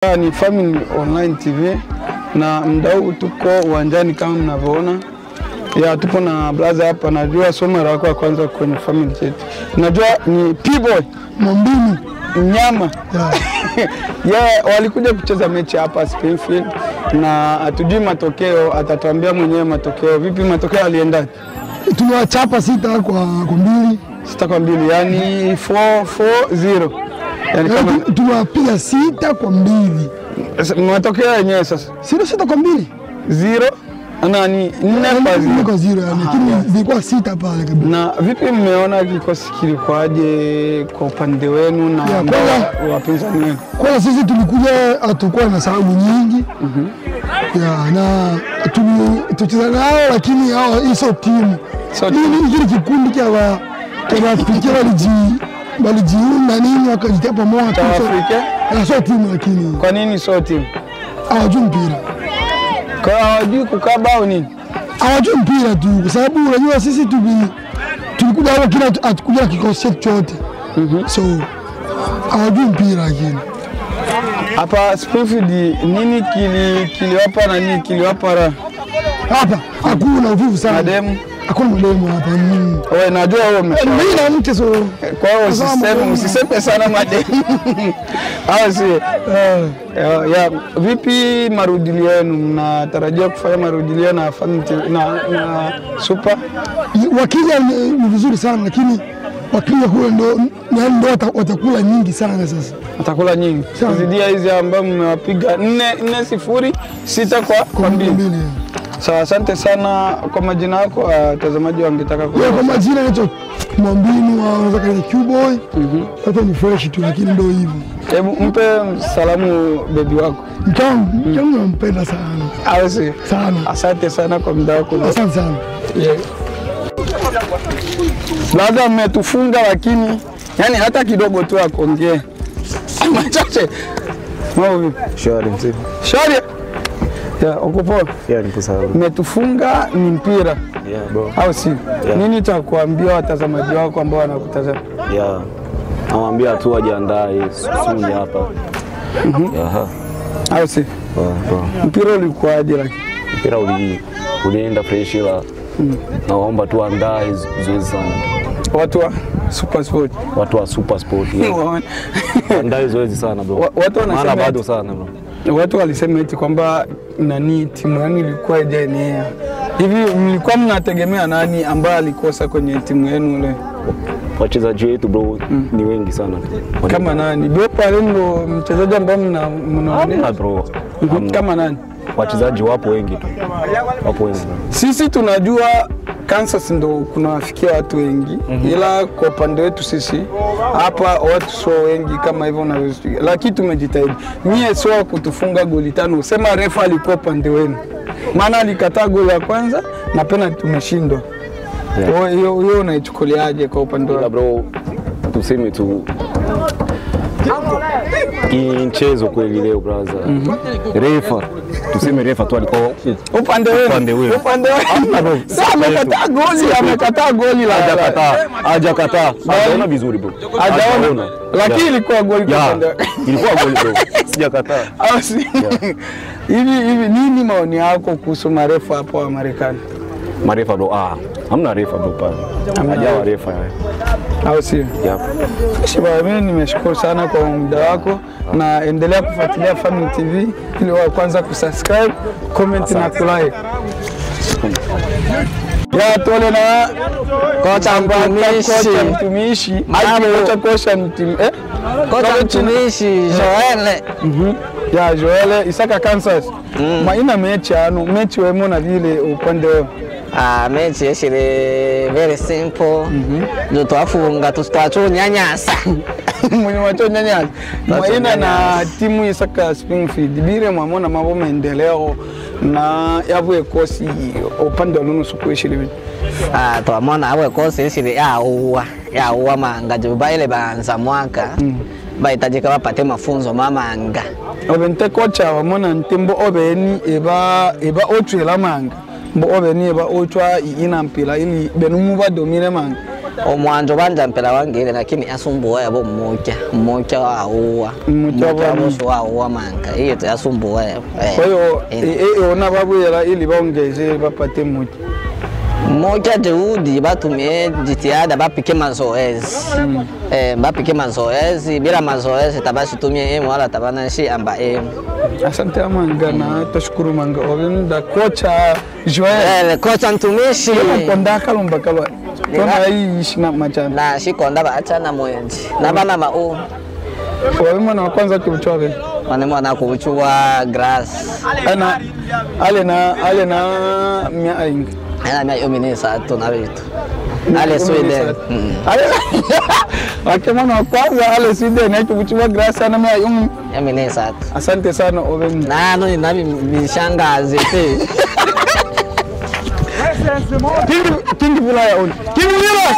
Ni Family Online TV na mdau tuko uwanjani kama mnavyoona. Ya tupo na blaza hapa, najua sio mara yako ya kwanza kwenye family yetu. Najua ni P-boy Mwambini mnyama. Yeah. Yeah, walikuja kucheza mechi hapa Springfield na hatujui matokeo, atatuambia mwenyewe matokeo. Vipi matokeo alienda? Tuliwachapa 6-2. 6-2, yani 4-4-0. Yani kama tuliwapiga 6-2. Matokeo yenyewe sasa. Sio 6-2. 0 nani 4-0 yani, lakini zilikuwa 6 pale kabisa. Na vipi mmeona kikosi kilikuwaje kwa upande wenu na wapinzani wenu? Kwa sisi tulikuja hatukuwa na sababu nyingi. Ya na tulicheza nao, lakini hao hizo timu. Hili kikundi cha Waafrika walijiunda nini wakajitia pamoja. Afrika? Na sio timu lakini. Kwa nini sio timu? Hawajui mpira. Kwa hawajui kukaba au nini? Hawajui mpira tu, kwa sababu unajua sisi tulikuja hapo kila hatukuja kikosi chote. So hawajui mpira lakini. Hapa Springfield nini kiliwapa nani kiliwapa raha? Hapa hakuna uvivu sana. Mademu? Hakuna mademu hapa. Wewe najua wewe umesha. Mimi na mke so. Kwa hiyo usiseme sana mademu. Au si? Ya vipi marudilio yenu, mnatarajia kufanya marudilio na family na Super? Wakija ni vizuri sana, lakini wakija kule ndo watakula nyingi sana sasa. Watakula nyingi. Kuzidia hizi ambao mmewapiga 4-4-0, 6-2. Sawa, asante sana kwa majina yako, watazamaji wangetaka kujua. Kwa majina naitwa Mwambini, wanaweza kaita Q-boy. Hata ni fresh tu lakini ndio hivyo. Hebu mpe salamu baby wako. Mke wangu nampenda sana. Au si? Sana. Asante sana kwa muda wako. Asante sana. Yeah. Labda mmetufunga lakini yani hata kidogo tu akuongee. Machache. Mambo vipi? Shwari mzee. Shwari. Ya, uko poa? Yeah, nipo sawa. Mmetufunga ni mpira. Yeah, bro. Au si? Yeah. Nini cha kuambia watazamaji wako ambao wanakutazama? Yeah. Nawaambia tu wajiandae soon hapa. Yeah. Au si? Bro. Mpira ulikuwaje lakini? Mpira ulienda fresh ila nawaomba tu andae zoezi sana. Watu wa Super Sport. Watu wa Super Sport. Yeah. Andae zoezi sana bro. Watu wanasema bado sana bro. Watu walisema eti kwamba nani timu yenu ilikuwa haijaenea. Hivi mlikuwa mnategemea nani ambaye alikosa kwenye timu yenu leo? Wachezaji wetu bro ni wengi sana. Kama nani? Bepa ndo mchezaji ambaye mnaonea bro. Kama nani? Wachezaji wapo wengi tu. Wapo wengi. Sisi tunajua Kansas ndo kunawafikia watu wengi. Ila kwa upande wetu sisi hapa watu sio wengi kama hivyo unavyosikia. Lakini tumejitahidi. Mie sio kutufunga goli 5. Sema refa alikuwa upande wenu. Maana alikataa goli la kwanza na penalty tumeshindwa. Yeah. Hiyo unaichukuliaje kwa upande wako? Bro, tuseme tu mchezo kweli leo brother. Refa, tuseme refa tu alikuwa upande wenu. Upande wenu. Sasa amekataa goli la hajakataa. Hajaona vizuri bro. Hajaona. Lakini ilikuwa goli kwa upande. Ilikuwa goli bro. Sijakataa. Hivi nini maoni yako kuhusu marefa hapo wa Marekani? Marefa bro, hamna refa bro pale. Hajawa refa. Au sio? Yep. Shiba, mimi nimeshukuru sana kwa muda wako na endelea kufuatilia Family TV ili wa kwanza kusubscribe, comment na kulike. Ya tole na kocha mtumishi. Kocha mtumishi Joel. Ya Joel Isaka Kansas. Maina mechi ano, mechi wemo na vile upande wao. Mechi yeshire very simple. Ndio twafunga tutachonyanyasa. Mwenye wachonyanyasa. Maina na timu Isaka Springfield bire mwamona mambo maendeleo na yavu ekosi upande wa lunu suku yeshire. Twamona abo ekosi yeshire ya manga jubaile banza mwaka. Bahitajika wapate mafunzo mamanga. Obente kocha wamona ntimbo obeni eba ochwela manga. Mbo obeni eba ochwa ina mpila ili benumu ba domine manga. Omwanjo banja mpela wangile lakini asumbuwa yabo mmoja mmoja wa uwa Mmoja wa boso wa uwa manka hiyo asumbuwa yabo. Kwa hiyo ona babuyela ili baongeze bapate mmoja mmoja juhudi batumie jitihada bapike mazoezi bapike mazoezi bila mazoezi tabashitumie emu wala tabanashi amba emu. Asante manga na tashukuru manga wabinda kocha Joel kocha mtumishi konda kalomba kalwa tona ishi na machana na shikonda baachana mwenji na bana mau wabe mwana wa kwanza kibuchwa be mwana mwana kubuchwa grass ana ale na ale na mia ainga ana mia yomini sato na bitu ale Sweden ale wake mwana wa kwanza ale Sweden akibuchwa grass ana mia yomini sato. Asante sana oben na no na mishangazi te King Vilaya on King Vilaya.